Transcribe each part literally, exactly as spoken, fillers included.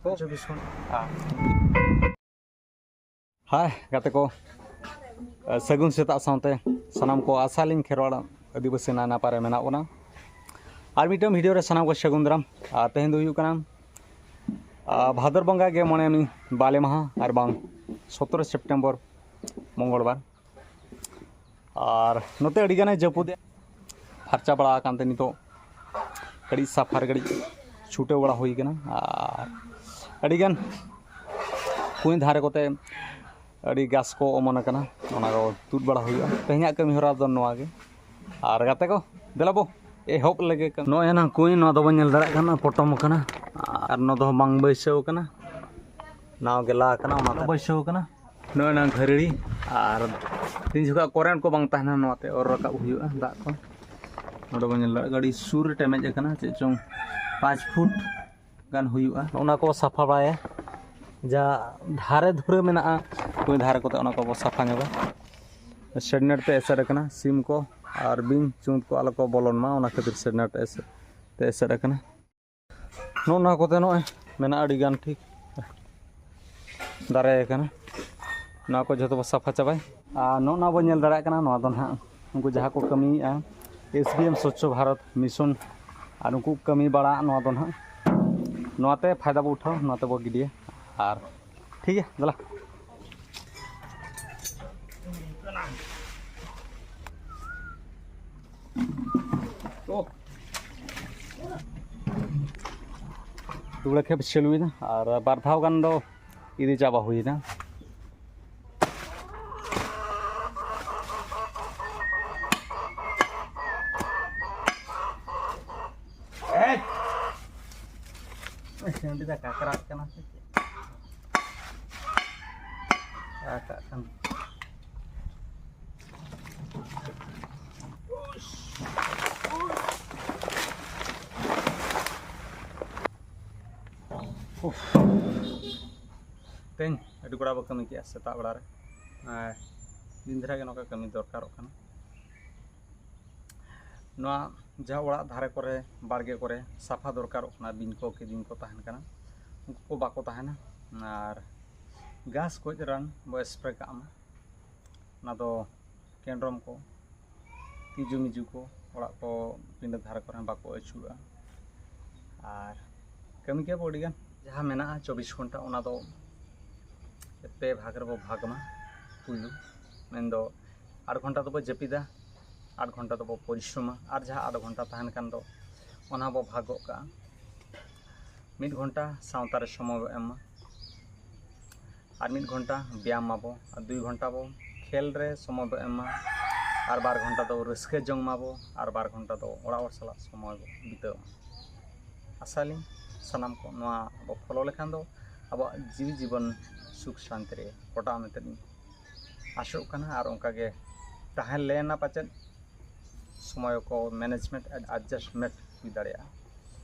ᱪᱚᱵᱵᱤᱥ ᱜᱷᱚᱱᱴᱟ᱾ ᱦᱟᱭ ᱜᱟᱛᱮ ᱠᱚ, ᱥᱟᱹᱜᱩᱱ ᱥᱮᱛᱟᱜ ᱥᱟᱶᱛᱮ ᱥᱟᱱᱟᱢ ᱠᱚ ᱟᱥᱟᱞᱤᱧ ᱠᱷᱮᱨᱣᱟᱲ ᱟᱹᱫᱤᱵᱟᱹᱥᱤ ᱱᱟᱭ ᱱᱟᱯᱟᱭ ᱨᱮ ᱢᱮᱱᱟᱜ ᱵᱚᱱᱟ᱾ ᱟᱨ ᱢᱤᱫᱴᱟᱝ ᱵᱷᱤᱰᱤᱭᱳ ᱨᱮ ᱥᱟᱱᱟᱢ ᱠᱚ ᱥᱟᱹᱜᱩᱱ ᱫᱟᱨᱟᱢ᱾ ᱟᱨ ᱛᱮᱦᱮᱧ ᱫᱚ ᱦᱩᱭᱩᱜ ᱠᱟᱱᱟ, ᱟᱨ ᱵᱷᱟᱫᱚᱨ ᱵᱚᱸᱜᱟ ᱜᱮ ᱢᱚᱬᱮ ᱵᱟᱞᱮ ᱢᱟᱦᱟ, ᱟᱨ ᱵᱟᱝ ᱥᱚᱛᱨᱚ ᱥᱮᱯᱴᱮᱢᱵᱚᱨ ᱢᱚᱝᱜᱚᱞ ᱵᱟᱨ᱾ ᱟᱨ ᱱᱚᱛᱮ ᱟᱹᱰᱤ ᱜᱟᱱᱮ ᱡᱟᱹᱯᱩᱫ ᱮᱫ, ᱯᱷᱟᱨᱪᱟ ᱵᱟᱲᱟ ᱟᱠᱟᱱ ᱛᱮ ᱱᱤᱛᱚᱜ ᱠᱟᱹᱴᱤᱡ ᱥᱟᱯᱷᱟ ᱨᱮ ᱠᱟᱹᱴᱤᱡ ᱪᱷᱩᱴᱟᱹᱣ ᱵᱟᱲᱟ ᱦᱩᱭ ᱠᱟᱱᱟ᱾ ᱟᱨ ᱟᱹᱰᱤ ᱜᱟᱱ ᱠᱩᱸᱧ ᱫᱷᱟᱨᱮ ᱠᱚᱛᱮ ᱟᱹᱰᱤ ᱜᱷᱟᱥ ᱠᱚ ᱚᱢᱚᱱ ᱟᱠᱟᱱᱟ, ᱚᱱᱟ ᱠᱚ ᱛᱩᱫ ᱵᱟᱲᱟ ᱦᱩᱭᱩᱜᱼᱟ᱾ ᱛᱮᱦᱮᱧᱟᱜ ᱠᱟᱹᱢᱤ ᱦᱚᱨᱟ ᱫᱚ ᱱᱚᱣᱟ ᱜᱮ᱾ ᱟᱨ ᱜᱟᱛᱮ ᱠᱚ, ᱫᱮᱞᱟ ᱵᱚ ᱮᱦᱚᱵ ᱞᱮᱜᱮ᱾ ᱱᱚᱜᱼᱚᱭ ᱱᱟ ᱠᱩᱸᱧ, ᱱᱚᱣᱟ ᱫᱚᱵᱚᱱ ᱧᱮᱞ ᱫᱟᱲᱮᱭᱟᱜ ᱠᱟᱱᱟ, ᱯᱚᱴᱚᱢ ᱟᱠᱟᱱᱟ᱾ ᱟᱨ ᱱᱚᱣᱟ ᱫᱚ ᱵᱟᱝ ᱵᱟᱹᱭᱥᱟᱹᱣ ᱟᱠᱟᱱᱟ, ᱱᱟᱣᱟ ᱜᱮ ᱞᱟ ᱟᱠᱟᱱᱟ, ᱚᱱᱟ ᱫᱚ ᱵᱟᱹᱭᱥᱟᱹᱣ ᱟᱠᱟᱱᱟ᱾ ᱱᱚᱜᱼᱚᱭ ᱱᱟ ᱜᱷᱟᱹᱨᱲᱤ, ᱟᱨ ᱛᱤᱱ ᱡᱚᱠᱷᱚᱱ ᱠᱚᱨᱮᱱᱴ ᱠᱚ ᱵᱟᱝ ᱛᱟᱦᱮᱱᱟ, ᱱᱚᱣᱟᱛᱮ ᱚᱨ ᱨᱟᱠᱟᱵ ᱦᱩᱭᱩᱜᱼᱟ ᱫᱟᱜ ᱠᱚ᱾ ᱱᱚᱰᱮ ᱵᱚᱱ ᱧᱮᱞ ᱫᱟᱲᱮᱭᱟᱜᱼᱟ, ᱟᱹᱰᱤ ᱥᱩᱨ ᱨᱮ ᱴᱮᱢᱮᱡ ᱟᱠᱟᱱᱟ, ᱪᱮᱫ ᱪᱚᱝ ᱯᱟᱸᱪ ᱯᱷᱩᱴ ᱜᱟᱱ ᱦᱩᱭᱩᱜᱼᱟ᱾ ᱚᱱᱟ ᱠᱚ ᱥᱟᱯᱷᱟ ᱵᱟᱲᱟᱭᱟ, ᱡᱟ ᱫᱷᱟᱨᱮ ᱫᱷᱩᱨᱟᱹ ᱢᱮᱱᱟᱜᱼᱟ ᱠᱩᱸᱧ ᱫᱷᱟᱨᱮ ᱠᱚᱛᱮ, ᱚᱱᱟ ᱠᱚᱵᱚ ᱥᱟᱯᱷᱟ ᱧᱚᱜᱟ᱾ ᱥᱮᱰ ᱱᱮᱴ ᱛᱮ ᱮᱥᱮᱫ ᱟᱠᱟᱱᱟ, ᱥᱤᱢ ᱠᱚ ᱟᱨ ᱵᱤᱧ ᱪᱩᱸᱫ ᱠᱚ ᱟᱞᱚ ᱠᱚ ᱵᱚᱞᱚᱱ ᱢᱟ, ᱚᱱᱟ ᱠᱷᱟᱹᱛᱤᱨ ᱥᱮᱰ ᱱᱮᱴ ᱮᱥᱮᱫ ᱛᱮ ᱮᱥᱮᱫ ᱟᱠᱟᱱᱟ᱾ ᱱᱚᱜᱼᱚ ᱱᱚᱣᱟ ᱠᱚᱛᱮ ᱱᱚᱜᱼᱚᱭ ᱢᱮᱱᱟᱜᱼᱟ, ᱟᱹᱰᱤ ᱜᱟᱱ ᱴᱷᱤᱠ ᱫᱟᱨᱮ ᱟᱠᱟᱱᱟ᱾ ᱱᱚᱣᱟ ᱠᱚ ᱡᱷᱚᱛᱚ ᱵᱚ ᱥᱟᱯᱷᱟ ᱪᱟᱵᱟᱭ᱾ ᱟᱨ ᱱᱚᱜᱼᱚ ᱱᱚᱣᱟ ᱵᱚ ᱧᱮᱞ ᱫᱟᱲᱮᱭᱟᱜ ᱠᱟᱱᱟ, ᱱᱚᱣᱟ ᱫᱚ ᱱᱟᱦᱟᱜ ᱩᱱᱠᱩ ᱡᱟᱦᱟᱸ ᱠᱚ ᱠᱟᱹᱢᱤᱭᱮᱫᱼᱟ, ᱮᱥ ᱰᱤ ᱮᱢ ᱥᱚᱪᱪᱷᱚ ᱵᱷᱟᱨᱚᱛ ᱢᱤᱥᱚᱱ, ᱟᱨ ᱩᱱᱠᱩ ᱠᱟᱹᱢᱤ ᱵᱟᱲᱟ ᱱᱚᱣᱟ ᱫᱚ ᱱᱟᱦᱟᱜ, ᱱᱚᱣᱟᱛᱮ ᱯᱷᱟᱭᱫᱟ ᱵᱚ ᱩᱴᱷᱟᱹᱣᱟ, ᱱᱚᱣᱟ ᱛᱮᱵᱚ ᱜᱤᱰᱤᱭᱟ᱾ ᱟᱨ ᱴᱷᱤᱠ ᱜᱮᱭᱟ, ᱫᱮᱞᱟ᱾ ᱫᱩᱵᱲᱟ ᱠᱷᱮᱯ ᱪᱟᱹᱞᱩᱭᱮᱱᱟ ᱟᱨ ᱵᱟᱨ ᱫᱷᱟᱣ ᱜᱟᱱ ᱫᱚ ᱤᱫᱤ ᱪᱟᱵᱟ ᱦᱩᱭᱮᱱᱟ᱾ ᱦᱟᱺᱰᱤ ᱫᱟ ᱠᱟᱠᱨᱟᱜ ᱠᱟᱱᱟ ᱥᱮ ᱪᱮᱫ? ᱠᱟᱠᱨᱟᱜ ᱠᱟᱱᱟ᱾ ᱩᱯᱷ᱾ ᱛᱮᱦᱮᱧ ᱟᱹᱰᱤ ᱵᱮᱲᱟ ᱵᱚ ᱠᱟᱹᱢᱤ ᱠᱮᱜᱼᱟ ᱥᱮᱛᱟᱜ ᱵᱮᱲᱟ ᱨᱮ᱾ ᱟᱨ ᱫᱤᱱ ᱫᱷᱟᱨᱟ ᱜᱮ ᱱᱚᱝᱠᱟ ᱠᱟᱹᱢᱤ ᱫᱚᱨᱠᱟᱨᱚᱜ ᱠᱟᱱᱟ᱾ ᱱᱚᱣᱟ ᱡᱟᱦᱟᱸ ᱚᱲᱟᱜ ᱫᱷᱟᱨᱮ ᱠᱚᱨᱮ, ᱵᱟᱲᱜᱮ ᱠᱚᱨᱮ ᱥᱟᱯᱷᱟ ᱫᱚᱨᱠᱟᱨᱚᱜ ᱠᱟᱱᱟ, ᱵᱤᱧ ᱠᱚ ᱠᱤᱫᱤᱧ ᱠᱚ ᱛᱟᱦᱮᱱ ᱠᱟᱱᱟ, ᱩᱱᱠᱩ ᱠᱚ ᱵᱟᱠᱚ ᱛᱟᱦᱮᱱᱟ᱾ ᱟᱨ ᱜᱷᱟᱥ ᱜᱚᱡ ᱨᱟᱱ ᱵᱚ ᱥᱯᱨᱮ ᱠᱟᱜ ᱢᱟ᱾ ᱚᱱᱟ ᱫᱚ ᱠᱮᱱᱰᱨᱚᱢ ᱠᱚ, ᱛᱤᱡᱩ ᱢᱤᱡᱩ ᱠᱚ, ᱚᱲᱟᱜ ᱠᱚ ᱯᱤᱸᱰᱟᱹ ᱫᱷᱟᱨᱮ ᱠᱚᱨᱮ ᱦᱚᱸ ᱵᱟᱠᱚ ᱟᱹᱪᱩᱨᱚᱜᱼᱟ᱾ ᱟᱨ ᱠᱟᱹᱢᱤ ᱜᱮᱭᱟᱵᱚ ᱟᱹᱰᱤᱜᱟᱱ᱾ ᱡᱟᱦᱟᱸ ᱢᱮᱱᱟᱜᱼᱟ ᱪᱚᱵᱵᱤᱥ ᱜᱷᱚᱱᱴᱟ, ᱚᱱᱟ ᱫᱚ ᱯᱮ ᱵᱷᱟᱜᱽ ᱨᱮᱵᱚ ᱵᱷᱟᱜᱽ ᱢᱟ᱾ ᱯᱩᱭᱞᱩ ᱢᱮᱱᱫᱚ ᱟᱴ ᱜᱷᱚᱱᱴᱟ ᱫᱚᱵᱚ ᱡᱟᱹᱯᱤᱫᱟ, ᱟᱴ ᱜᱷᱚᱱᱴᱟ ᱫᱚᱵᱚ ᱯᱚᱨᱤᱥᱨᱚᱢᱟ, ᱟᱨ ᱡᱟᱦᱟᱸ ᱟᱴ ᱜᱷᱚᱱᱴᱟ ᱛᱟᱦᱮᱱ ᱠᱷᱟᱱ ᱫᱚ ᱚᱱᱟ ᱵᱚ ᱵᱷᱟᱜᱽ ᱜᱚᱜ ᱠᱟᱜᱼᱟ᱾ ᱢᱤᱫ ᱜᱷᱚᱱᱴᱟ ᱥᱟᱶᱛᱟ ᱨᱮ ᱥᱚᱢᱚᱭ ᱵᱚ ᱮᱢ ᱢᱟ, ᱟᱨ ᱢᱤᱫ ᱜᱷᱚᱱᱴᱟ ᱵᱮᱭᱟᱢ ᱢᱟᱵᱚ, ᱟᱨ ᱫᱩᱭ ᱜᱷᱚᱱᱴᱟ ᱵᱚ ᱠᱷᱮᱞ ᱨᱮ ᱥᱚᱢᱚᱭ ᱵᱚ ᱮᱢ ᱢᱟ, ᱟᱨ ᱵᱟᱨ ᱜᱷᱚᱱᱴᱟ ᱫᱚ ᱨᱟᱹᱥᱠᱟᱹ ᱡᱚᱝ ᱢᱟᱵᱚ, ᱟᱨ ᱵᱟᱨ ᱜᱷᱚᱱᱴᱟ ᱫᱚ ᱚᱲᱟᱜ ᱦᱚᱲ ᱥᱟᱞᱟᱜ ᱥᱚᱢᱚᱭ ᱵᱚ ᱵᱤᱛᱟᱹᱣ ᱢᱟ᱾ ᱟᱥᱟᱭᱟᱞᱤᱧ ᱥᱟᱱᱟᱢ ᱠᱚ ᱱᱚᱣᱟ ᱵᱚ ᱯᱷᱚᱞᱳ ᱞᱮᱠᱷᱟᱱ ᱫᱚ ᱟᱵᱚᱣᱟᱜ ᱡᱤᱣᱤ ᱡᱤᱵᱚᱱ ᱥᱩᱠ ᱥᱟᱱᱛᱤ ᱨᱮ ᱠᱚᱴᱟᱜᱼᱟ ᱢᱮᱱᱛᱮ ᱤᱧ ᱟᱥᱚᱜ ᱠᱟᱱᱟ᱾ ᱟᱨ ᱚᱱᱠᱟᱜᱮ ᱛᱟᱦᱮᱸ ᱞᱮᱱᱟ ᱯᱟᱪᱮᱫ, ᱥᱚᱢᱚᱭ ᱠᱚ ᱢᱮᱱᱮᱡᱽᱢᱮᱱᱴ ᱮᱰᱡᱟᱥᱴᱢᱮᱱᱴ ᱦᱩᱭ ᱫᱟᱲᱮᱭᱟᱜᱼᱟ᱾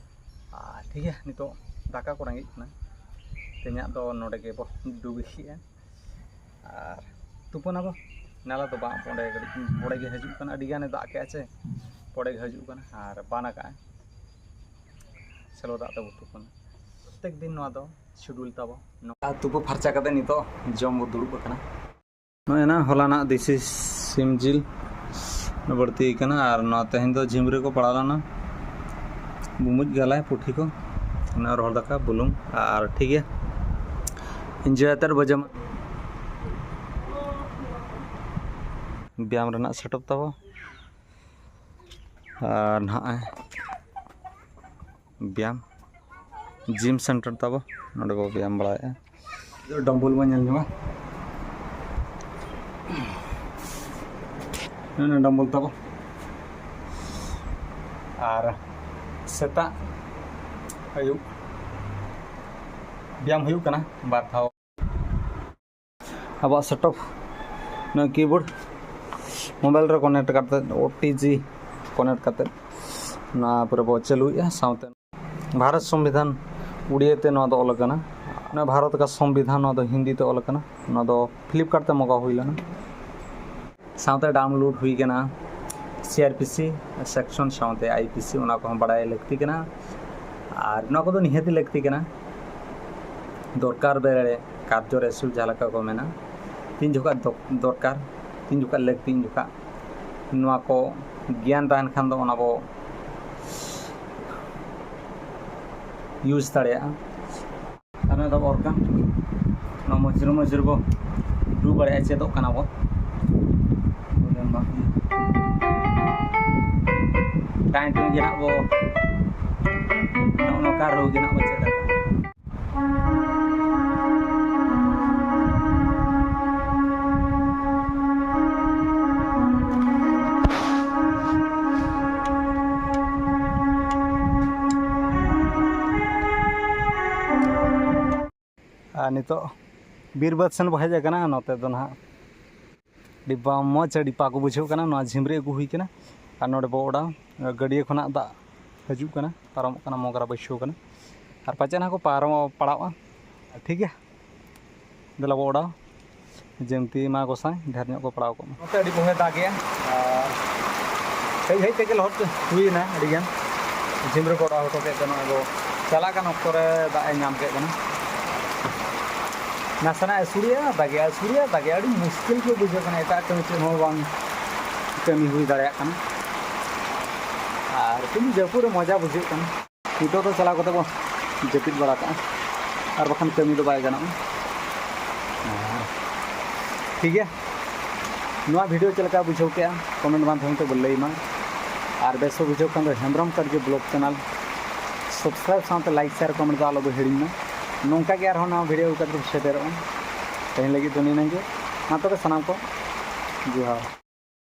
ᱟᱨ ᱴᱷᱤᱠ ᱜᱮᱭᱟ, ᱱᱤᱛᱚᱜ ᱫᱟᱠᱟ ᱠᱚ ᱨᱮᱸᱜᱮᱡ ᱠᱟᱱᱟ᱾ ᱛᱮᱦᱮᱧᱟᱜ ᱫᱚ ᱱᱚᱰᱮ ᱜᱮᱵᱚ ᱰᱩᱵᱟᱹ ᱠᱮᱜᱼᱟ᱾ ᱟᱨ ᱛᱩᱯᱩᱱᱟᱵᱚ᱾ ᱱᱟᱞᱟ ᱫᱚ ᱵᱟᱝ, ᱚᱸᱰᱮ ᱠᱟᱹᱴᱤᱡ ᱯᱚᱲᱮ ᱜᱮ ᱦᱤᱡᱩᱜ ᱠᱟᱱᱟ, ᱟᱹᱰᱤ ᱜᱟᱱᱮ ᱫᱟᱜ ᱠᱮᱜᱼᱟ ᱪᱮ, ᱯᱚᱲᱮ ᱜᱮ ᱦᱤᱡᱩᱜ ᱠᱟᱱᱟ ᱟᱨ ᱵᱟᱱ ᱟᱠᱟᱜᱼᱟᱭ᱾ ᱥᱮᱞᱚ ᱫᱟᱜ ᱛᱮᱵᱚ ᱛᱩᱯᱩᱱᱟ ᱯᱨᱚᱛᱮᱠ ᱫᱤᱱ᱾ ᱱᱚᱣᱟ ᱫᱚ ᱥᱤᱰᱩᱞ ᱛᱟᱵᱚ᱾ ᱱᱚᱝᱠᱟ ᱛᱩᱯᱩ ᱯᱷᱟᱨᱪᱟ ᱠᱟᱛᱮ ᱱᱤᱛᱚᱜ ᱡᱚᱢ ᱵᱚ ᱫᱩᱲᱩᱵ ᱟᱠᱟᱱᱟ᱾ ᱱᱚᱜᱼᱚᱭ ᱱᱟ ᱦᱚᱞᱟᱱᱟᱜ ᱫᱮᱥᱤ ᱥᱤᱢ ᱡᱤᱞ ᱵᱟᱹᱲᱛᱤ ᱟᱠᱟᱱᱟ, ᱟᱨ ᱱᱚᱣᱟ ᱛᱮᱦᱮᱧ ᱫᱚ ᱡᱷᱤᱢᱨᱤ ᱠᱚ ᱯᱟᱲᱟᱣ ᱞᱮᱱᱟ, ᱵᱩᱢᱩᱡ ᱜᱟᱞᱟᱭ ᱯᱩᱴᱷᱤ ᱠᱚ, ᱚᱱᱟ ᱨᱚᱦᱚᱲ ᱫᱟᱠᱟ ᱵᱩᱞᱩᱝ, ᱟᱨ ᱴᱷᱤᱠ ᱜᱮᱭᱟ, ᱤᱱᱡᱚᱭ ᱟᱛᱮᱫ ᱵᱚ ᱡᱚᱢᱟ᱾ ᱵᱮᱭᱟᱢ ᱨᱮᱱᱟᱜ ᱥᱮᱴᱟᱯ ᱛᱟᱵᱚ, ᱟᱨ ᱱᱟᱦᱟᱜ ᱵᱮᱭᱟᱢ ᱡᱤᱢ ᱥᱮᱱᱴᱟᱨ ᱛᱟᱵᱚ, ᱱᱚᱰᱮ ᱵᱚ ᱵᱮᱭᱟᱢ ᱵᱟᱲᱟᱭᱮᱫᱼᱟ᱾ ᱰᱟᱢᱵᱚᱞ ᱵᱚ ᱧᱮᱞ ᱧᱚᱜᱟ, ᱱᱚᱜᱼᱚᱭ ᱰᱟᱢᱵᱚᱞ ᱛᱟᱵᱚ᱾ ᱟᱨ ᱥᱮᱛᱟᱜ ᱟᱹᱭᱩᱵ ᱵᱮᱭᱟᱢ ᱦᱩᱭᱩᱜ ᱠᱟᱱᱟ ᱵᱟᱨ ᱫᱷᱟᱣ᱾ ᱟᱵᱚᱣᱟᱜ ᱥᱮᱴᱟᱯ ᱱᱚᱣᱟ ᱠᱤᱵᱳᱨᱰ ᱢᱳᱵᱟᱭᱤᱞ ᱨᱮ ᱠᱟᱱᱮᱠᱴ ᱠᱟᱛᱮ, ᱳ ᱴᱤ ᱡᱤ ᱠᱟᱱᱮᱠᱴ ᱠᱟᱛᱮ ᱱᱚᱣᱟ ᱯᱚᱨᱮ ᱵᱚ ᱪᱟᱹᱞᱩᱭᱮᱫᱼᱟ᱾ ᱥᱟᱶᱛᱮ ᱵᱷᱟᱨᱚᱛ ᱥᱚᱝᱵᱤᱫᱷᱟᱱ ᱩᱲᱤᱭᱟᱹ ᱛᱮ ᱱᱚᱣᱟ ᱫᱚ ᱚᱞ ᱟᱠᱟᱱᱟ᱾ ᱱᱚᱣᱟ ᱵᱷᱟᱨᱚᱛ ᱠᱟ ᱥᱚᱝᱵᱤᱫᱷᱟᱱ, ᱱᱚᱣᱟ ᱫᱚ ᱦᱤᱱᱫᱤ ᱛᱮ ᱚᱞ ᱟᱠᱟᱱᱟ᱾ ᱱᱚᱣᱟ ᱫᱚ ᱯᱷᱞᱤᱯᱠᱟᱨᱴ ᱛᱮ ᱢᱚᱜᱟ ᱦᱩᱭ ᱞᱮᱱᱟ᱾ ᱥᱟᱶᱛᱮ ᱰᱟᱣᱩᱱᱞᱳᱰ ᱦᱩᱭ ᱠᱟᱱᱟ ᱥᱤ ᱟᱨ ᱯᱤ ᱥᱤ ᱥᱮᱠᱥᱚᱱ ᱥᱟᱶᱛᱮ ᱟᱭ ᱯᱤ ᱥᱤ, ᱚᱱᱟ ᱠᱚᱦᱚᱸ ᱵᱟᱲᱟᱭ ᱞᱟᱹᱠᱛᱤ ᱠᱟᱱᱟ᱾ ᱟᱨ ᱱᱚᱣᱟ ᱠᱚᱫᱚ ᱱᱤᱦᱟᱹᱛᱤ ᱞᱟᱹᱠᱛᱤ ᱠᱟᱱᱟ᱾ ᱫᱚᱨᱠᱟᱨ ᱵᱮᱲᱮ ᱠᱟᱨᱡᱚ ᱨᱮ ᱥᱩᱨ, ᱡᱟᱦᱟᱸ ᱞᱮᱠᱟ ᱠᱚ ᱢᱮᱱᱟ, ᱛᱤᱱ ᱡᱚᱠᱷᱟᱜ ᱫᱚ-, ᱫᱚᱨᱠᱟᱨ, ᱛᱤᱱ ᱡᱚᱠᱷᱟᱜ ᱞᱟᱹᱠᱛᱤ, ᱩᱱ ᱡᱚᱠᱷᱟᱜ ᱱᱚᱣᱟ ᱠᱚ ᱜᱮᱭᱟᱱ ᱛᱟᱦᱮᱱ ᱠᱷᱟᱱ ᱫᱚ ᱚᱱᱟ ᱵᱚ use ᱫᱟᱲᱮᱭᱟᱜᱼᱟ᱾ ᱟᱨ ᱱᱚᱣᱟ ᱫᱚ ᱚᱨᱜᱟᱱ, ᱱᱚᱣᱟ ᱢᱚᱡᱽᱨᱟᱹ ᱢᱚᱡᱽᱨᱟᱹ ᱵᱚ ᱨᱩ ᱵᱟᱲᱟᱭᱟ, ᱪᱮᱫᱚᱜ ᱠᱟᱱᱟ ᱵᱚ᱾ ᱴᱟᱭᱤᱢ ᱴᱟᱭᱤᱢ ᱜᱮ ᱱᱟᱜ ᱵᱚ, ᱱᱚᱜᱼᱚ ᱱᱚᱝᱠᱟ ᱨᱩ ᱜᱮ ᱱᱟᱜ ᱵᱚ ᱪᱮᱫ ᱟᱠᱟᱫᱟ᱾ ᱟᱨ ᱱᱤᱛᱚᱜ ᱵᱤᱨ ᱵᱟᱹᱫᱽ ᱥᱮᱱ ᱵᱚ ᱦᱮᱡ ᱟᱠᱟᱱᱟ᱾ ᱱᱚᱛᱮ ᱫᱚ ᱱᱟᱦᱟᱜ ᱟᱹᱰᱤ ᱵᱟ-, ᱢᱚᱡᱽ, ᱟᱹᱰᱤ ᱯᱟᱠᱚ ᱵᱩᱡᱷᱟᱹᱜ ᱠᱟᱱᱟ᱾ ᱱᱚᱣᱟ ᱡᱷᱤᱢᱨᱤ ᱟᱹᱜᱩ ᱦᱩᱭ ᱠᱟᱱᱟ ᱟᱨ ᱱᱚᱰᱮ ᱵᱚ ᱚᱰᱟᱣ᱾ ᱜᱟᱹᱰᱭᱟᱹ ᱠᱷᱚᱱᱟᱜ ᱫᱟᱜ ᱦᱤᱡᱩᱜ ᱠᱟᱱᱟ, ᱯᱟᱨᱚᱢᱚᱜ ᱠᱟᱱᱟ, ᱢᱚᱜᱽᱨᱟ ᱵᱟᱹᱭᱥᱟᱹᱣ ᱠᱟᱱᱟ᱾ ᱟᱨ ᱯᱟᱪᱮᱫ ᱱᱟᱦᱟᱜ ᱠᱚ ᱯᱟᱨᱚᱢᱚᱜ, ᱯᱟᱲᱟᱜᱼᱟ᱾ ᱴᱷᱤᱠ ᱜᱮᱭᱟ, ᱫᱮᱞᱟ ᱵᱚ ᱚᱰᱟᱣ᱾ ᱡᱮᱢᱛᱤ ᱢᱟ ᱜᱚᱸᱥᱟᱭ ᱰᱷᱮᱨ ᱧᱚᱜ ᱠᱚ ᱯᱟᱲᱟᱣ ᱠᱚᱜ ᱢᱟ᱾ ᱱᱚᱛᱮ ᱟᱹᱰᱤ ᱵᱚᱦᱮ ᱫᱟᱜᱮᱜᱼᱟ ᱟᱨ ᱦᱮᱡ ᱦᱮᱡ ᱛᱮᱜᱮ ᱞᱚᱦᱚᱫ ᱦᱩᱭᱮᱱᱟ ᱟᱹᱰᱤᱜᱟᱱ᱾ ᱡᱷᱤᱢᱨᱤ ᱠᱚ ᱚᱰᱟᱣ ᱦᱚᱴᱚ ᱠᱮᱫ ᱛᱮ ᱱᱚᱜᱼᱚᱭ ᱵᱚ ᱪᱟᱞᱟᱜ ᱠᱟᱱ ᱚᱠᱛᱚ ᱨᱮ ᱫᱟᱜ ᱮ ᱧᱟᱢ ᱠᱮᱫ ᱵᱚᱱᱟ᱾ ᱱᱟᱥᱮᱱᱟᱜ ᱮ ᱥᱩᱲᱤᱭᱟ, ᱫᱟᱜᱮᱜᱼᱟ, ᱥᱩᱲᱤᱭᱟ, ᱫᱟᱜᱮᱜᱼᱟ᱾ ᱟᱹᱰᱤ ᱢᱩᱥᱠᱤᱞ ᱜᱮ ᱵᱩᱡᱷᱟᱹᱜ ᱠᱟᱱᱟ ᱮᱴᱟᱜ ᱠᱟᱹᱢᱤ ᱪᱮᱫ ᱦᱚᱸ ᱵᱟᱝ ᱠᱟᱹᱢᱤ ᱦᱩᱭ ᱫᱟᱲᱮᱭᱟᱜ ᱠᱟᱱᱟ᱾ ᱟᱨ ᱛᱤᱦᱤᱧ ᱡᱟᱹᱯᱩᱫ ᱨᱮ ᱢᱚᱡᱟ ᱵᱩᱡᱷᱟᱹᱜ ᱠᱟᱱᱟ᱾ ᱱᱤᱛᱚᱜ ᱫᱚ ᱪᱟᱞᱟᱣ ᱠᱟᱛᱮ ᱵᱚ ᱡᱟᱹᱯᱤᱫ ᱵᱟᱲᱟ ᱠᱟᱜᱼᱟ, ᱟᱨ ᱵᱟᱠᱷᱟᱱ ᱠᱟᱹᱢᱤ ᱫᱚ ᱵᱟᱭ ᱜᱟᱱᱚᱜᱼᱟ᱾ ᱴᱷᱤᱠ ᱜᱮᱭᱟ, ᱱᱚᱣᱟ video ᱪᱮᱫ ᱞᱮᱠᱟ ᱵᱩᱡᱷᱟᱹᱣ ᱠᱮᱜᱼᱟ, comment ᱢᱟᱫᱽᱫᱷᱚᱢ ᱛᱮ ᱵᱚ ᱞᱟᱹᱭ ᱢᱟ᱾ ᱟᱨ ᱵᱮᱥ ᱵᱚ ᱵᱩᱡᱷᱟᱹᱣ ᱠᱷᱟᱱ ᱫᱚ ᱦᱮᱢᱵᱨᱚᱢ ᱠᱟᱨᱡᱚ vlog channel subscribe ᱥᱟᱶᱛᱮ like, share, comment ᱫᱚ ᱟᱞᱚ ᱵᱚ ᱦᱤᱲᱤᱧ ᱢᱟ᱾ ᱱᱚᱝᱠᱟ ᱜᱮ ᱟᱨᱦᱚᱸ ᱱᱟᱣᱟ video ᱟᱹᱜᱩ ᱠᱟᱛᱮ ᱵᱚ ᱥᱮᱴᱮᱨᱚᱜᱼᱟ᱾ ᱛᱮᱦᱮᱧ ᱞᱟᱹᱜᱤᱫ ᱫᱚ ᱱᱤᱱᱟᱹᱜ ᱜᱮ᱾ ᱢᱟ ᱛᱚᱵᱮ ᱥᱟᱱᱟᱢ ᱠᱚ ᱡᱚᱦᱟᱨ᱾